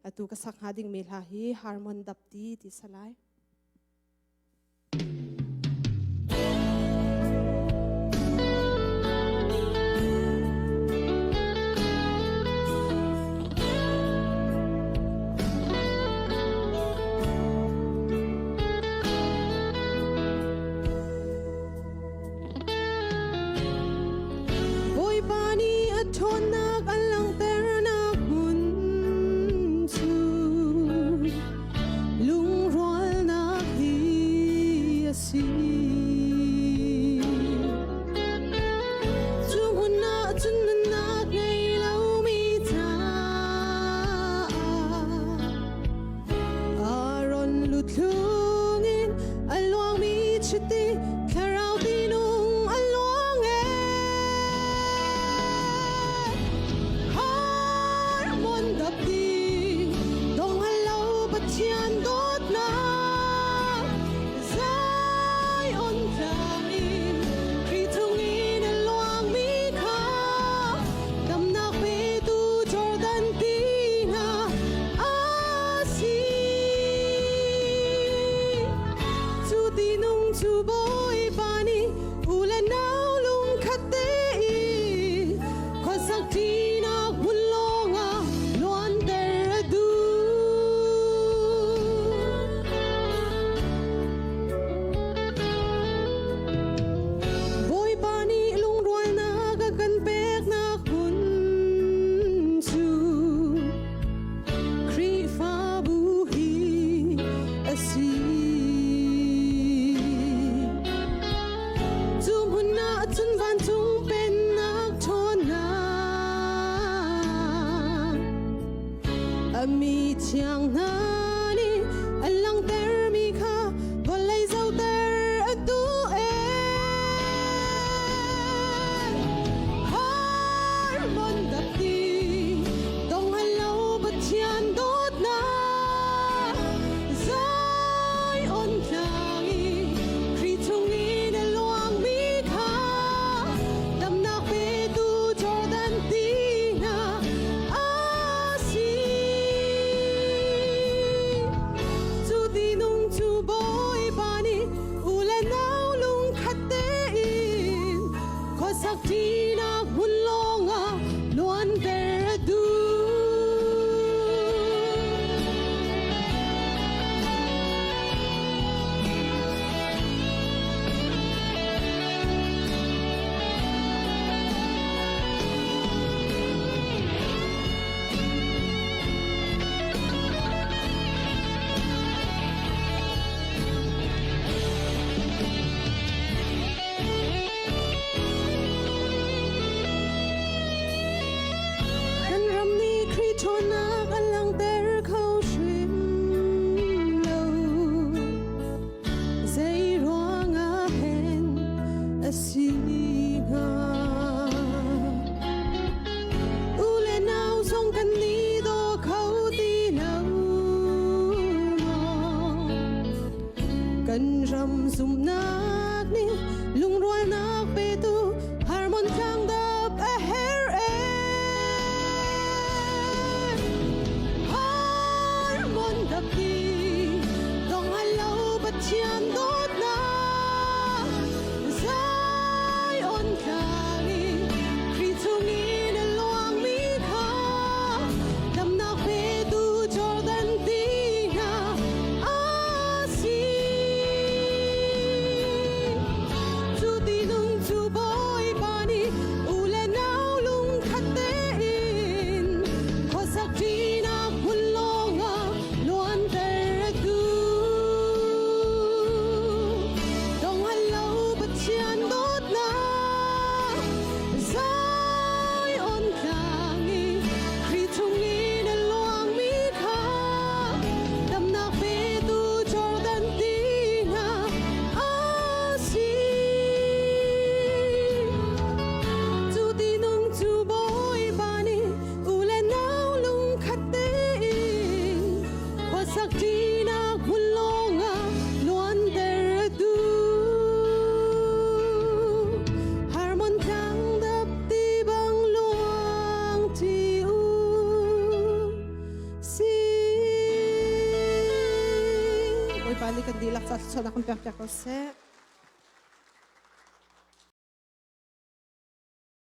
Atu ka sak hnga dingmi hla hi Harmon Dapti ti salai. Bawipa nih a ṭhawnnak a langhternak hmun cu lungrualnak hi a si. Cu hmun ah cun nunnak ngei lomi caah Aaron luthlung in a luangmi chiti thlarau tinung a luang e. Harmon dapti dong lo Pathian dawtnak Zion tlang in Khrih chungin a luangmi kha damnak petu Jordan ti hna a si. Cu tinung cu Bawipa nih u le nau lungkhat tein khuasak ṭinak hmun lawngah luanter a duh. Bawipa nih lungrualnak a kan peknak hmun cu Khrihfabu hi a si. Cu hmun ah cun vancung pennak ṭhawnnak a mi thiang hna nih an langhtermi kha vawlei zohter a duh ee. Harmon dapti dong lo Pathian dawtnak Zion tlang i Khrih chungin a luangmi kha damnak petu Jordan ti hna a si. Cu tinung cu Bawipa nih u le nau lungkhat tein khuasak ṭinak hmun lawngah luanter a duh. Kan ram nih Khrih ṭhawnnak a langhter kho hrim lo. Zei ruangah hen a si hnga? U le nau zong kan ni daw kho ti lo maw? Kan ram zumhnak nih lungrualnak petu Harmon tlang dap a her e. Harmon dap hi dong lo Pathian dawtnak Zion tlang i Khrih chungin a luangmi kha damnak petu Jordan ti hna a si. Cu tinung cu Bawipa nih u le nau lungkhat tein khuasak ṭinak hmun lawngah luanter a duh. Dong lo Pathian dawtnak Zion tlang i Khrih chungin a luangmi kha damnak petu Jordan ti hna a si. Cu tinung cu Bawipa nih u le nau lungkhat tein khuasak ṭinak hmun lawngah luanter a duh. Harmon tlang dapti bang luang ṭi u si. Bawipa nih kan dihlak ca thluachuahnak kan pek piak ko seh.